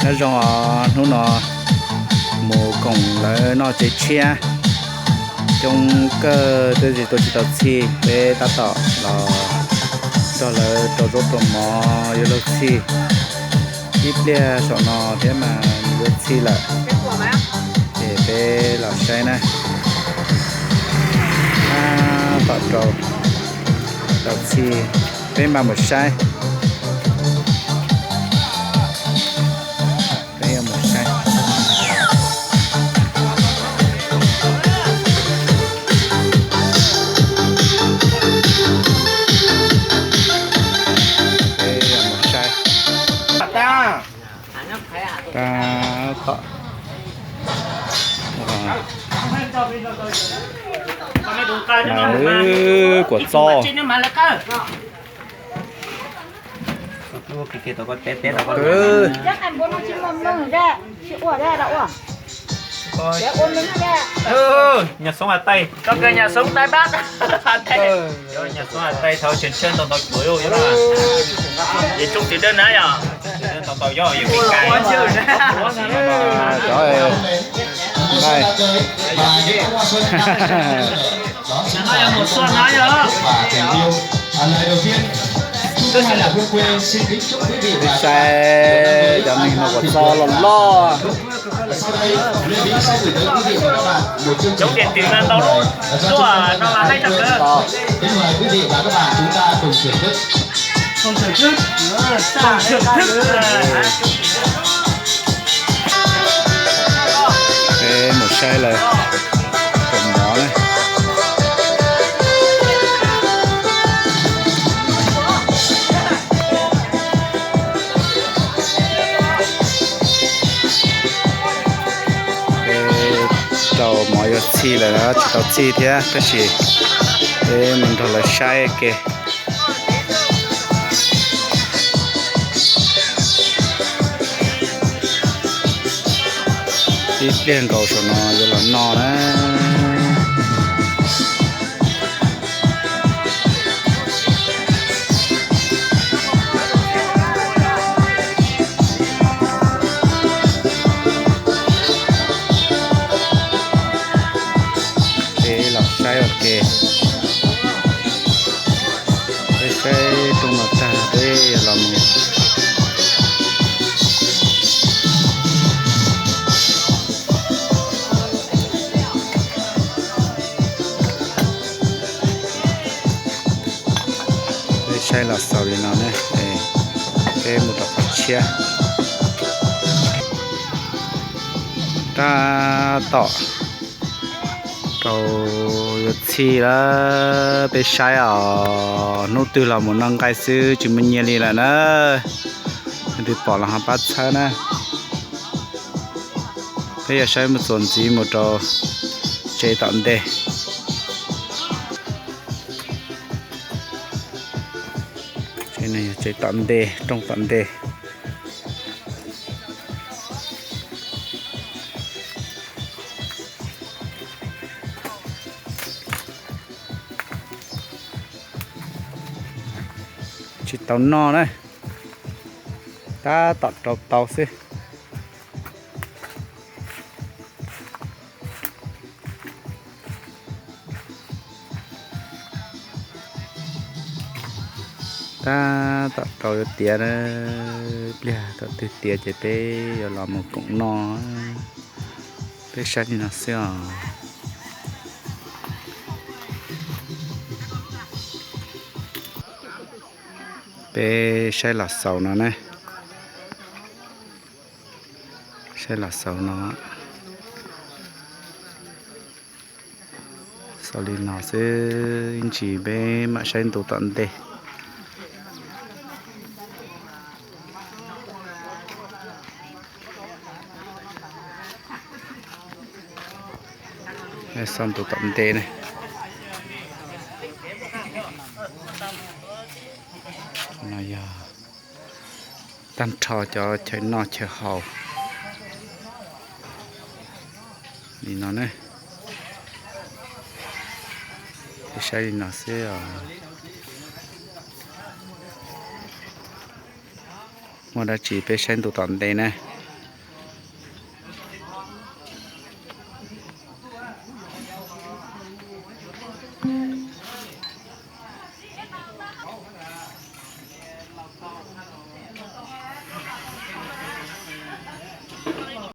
Nyob zoo os, hnub no mus koom lawv noj tsev tshiab coob kawg, twb tsis, tuaj tsis tau txhij, peb tab tom los nrog lawv rau zaub rau mov yuav luag txhij. Ib pliag saum no thiab mas yuav txhij lawm, ces peb los saib na. Tab tom rau, rau txhij, peb mam mus saib. Peb yuav mus saib. Peb yuav mus saib. Tab tom kuam txob. Nyas xoob has taij, koj kawg nyas xoob taij pab. Nyas xoob has taij thaum tseem tshiab ntau ntau cuav yom. Ces tsoom twm dawb na yom, ntau ntau yog yus pis kais. Saib cov neeg no kuam txob loj loj. Coob tias twm no ntau lub tuaj no mas haib tshaj plaws. Peb mus saib lawv rau mov na. Peb rau mov yuav txhij lawm, tsis tau txhij thiab tab sis peb mus nrog lawv saib ke. Ib pliag nkaus saum no yuav los noj na. Peb los saib ua ke, peb saib rooj no tag peb yuav los mus. Peb saib los xaus li no ne, peb mus rau qhov tshiab. Tab tom rau yuav txhij lawm, peb saib os, hnub twg los mus noj nqaij xwb tsis muaj nyiaj li lawm na. Leej twg pom los ho pab txhawb na. Peb yuav saib mus txuas ntxiv mus rau tsev tom ntej. Tsev tom ntej, rooj tom ntej. Tsis tau noj na, tab tom rau tau xwb. Tab tom rau yuav tiav na, pliag thaum twg tiav ces peb yuav los mus koom noj. Peb saib li no xwb os. Peb saib los xaus no ne. Saib los xaus no. Xaus li no xwb, ib ntsis peb mam saib ntu tom ntej. Xaus ntu tom ntej ne. No yog tag nrho cov chaw noj chaw haus li no ne. Peb saib li no xwb os. Muaj dab tsi peb saib ntu tom ntej na.